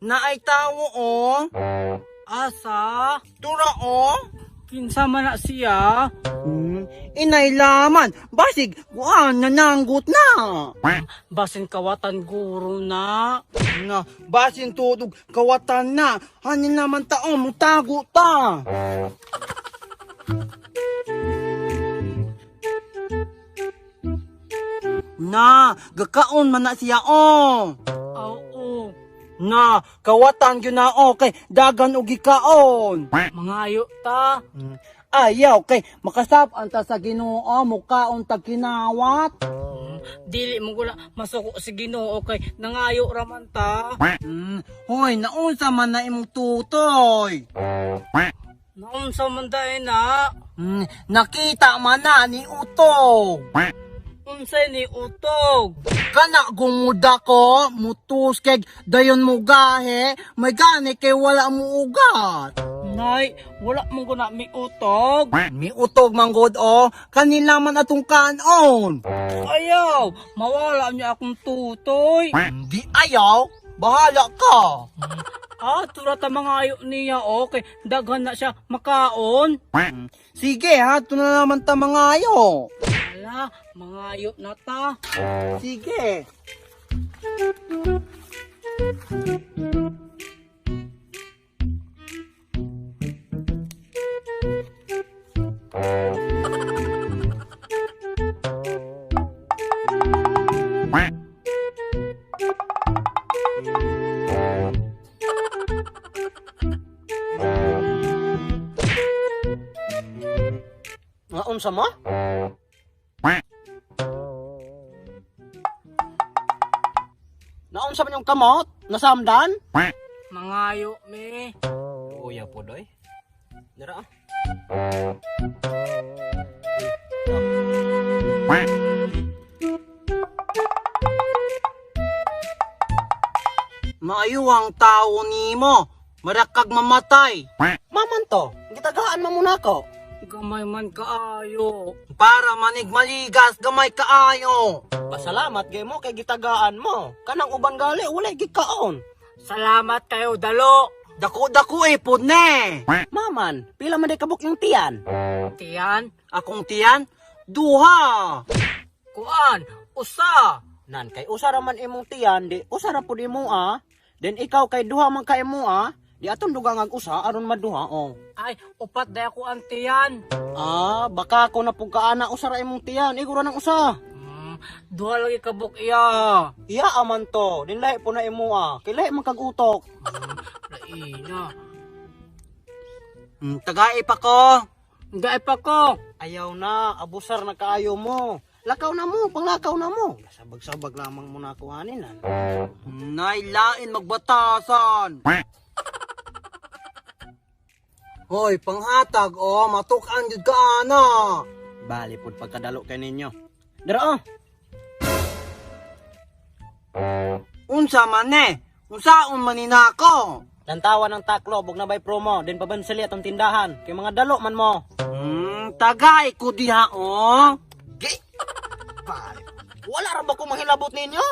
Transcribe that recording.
Naay tawo oh. Asa? Tura oh. Kinsa man na siya? Inay laman, basig kuan nananggot na. Basin kawatan guro na. Na, basin tutog kawatan na. Hanin naman taon mutago ta. Na, gakaon man na siya oh. Oo. Na, kawatan gyud na oh kay dagan og gikaon. Mangayo ta. Ayaw kay makasab-an ta sa Ginoo mukaon tag kinawat. Dili mo gula masuko si Ginoo kay nangayo raman ta. Hoy, naunsa man na imong tutoy? Naunsa man dae na? Nakita man na ni Utog. Unsay ni utog? Kana gumuda ko, mutuskeg, dayon mo gahe, may gani kay wala mo ugat. Nay, wala mo guna mi utog. Mi utog manggod o, kanila man atong kanon. Ayaw, mawala niya akong tutoy. Hindi ayaw, bahala ka. Ah, tura ta mga ayo niya okay. Daghan na siya makaon. Sige ha, ito na naman ta mga ayo. Ala, mga ayo na ta. Sige. Nga unsa mo? Naunsa man yung kamot? Nasamdan? Mga ayo mi. Uya po doy. Dara ah. Maayo ang tao nimo, marakag mamatay. Maman to, gitagaan man muna ko. Gamay man kaayo. Para manig maligas gamay kaayo. Pasalamat gay mo kay gitagaan mo. Kanang uban gali walay gikaon. Salamat kayo dalo. Dako-dako eh pod ne. Maman, pila man day kabuk yung tiyan. Tiyan, Akong tiyan, duha. kuan, usa. Nan kay usa ra man imong tiyan, di usa ra pud imo ah. Then ikaw kay duha man ka imo ah. Di atong dugang ag usa aron maduha oh. Ay, upat day ako ang tiyan. Ah, baka ko na pug kaana usa ra imong tiyan, igura nang usa. Duha lagi kabuk iya. Iya aman to, din lahi po na imo ah. Kay lahi man kag utok. Laina. Tagai pa ko. Gaay pa ko. Ayaw na, abusar na kaayo mo. Lakaw na mo, panglakaw na mo. Sabag-sabag lamang mo na kuhanin ah. Nailain magbatasan. Hoy, panghatag oh, matukan jud ka ana. Bali pud pagkadalo kay ninyo. Dara oh. Unsa man ne? Unsaon man ni nako? Lantawan ng taklo, bug na bay promo, din pabansili atong tindahan. Kay mga dalo man mo. Tagay ko diha oh. Gi. Bali. Wala ra ba ko mahilabot ninyo?